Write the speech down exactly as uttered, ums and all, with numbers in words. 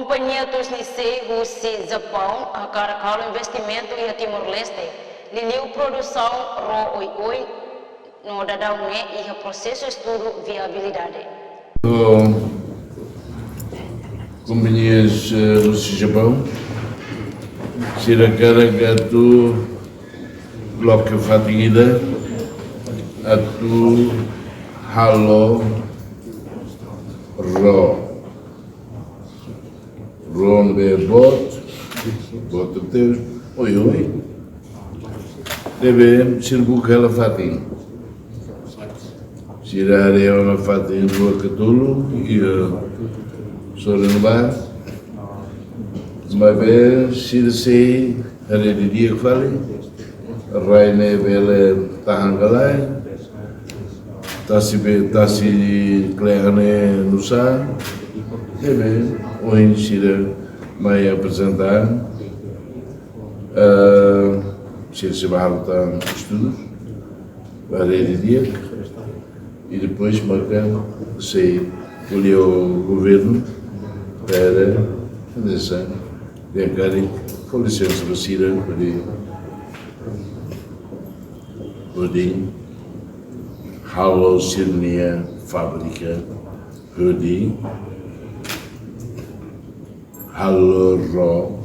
Kompañia Tusnisei husi Japaun hakarak halo investimentu iha Timor-Leste, liuliu produsaun ró oioin no daudaun ne'e iha prosesu estudu viabilidade. Kompañia, eh, husi Japaun, sira hakarak atu loke fatin ida atu halo ró. Ró ne'ebé boot, boot tebes, oioin. Ne'ebé sira buka hela fatin. Sira haree ona fatin rua ka tolu, iha sorin ne'ebá. Maibé sira sei haree didi'ak fali, rai ne'e bele tahan ka lae, tasi be, tasi kle'an ne'e nusá, ne'ebé ohin sira mai aprezenta, eh, sira sei bá halo tan estudu, bá haree didi'ak, i depois maka sei ko'alia ho governu para hanesan dehan karik fó lisensa ba sira hodi, hodi halo sira-nia fábrika hodi halo ró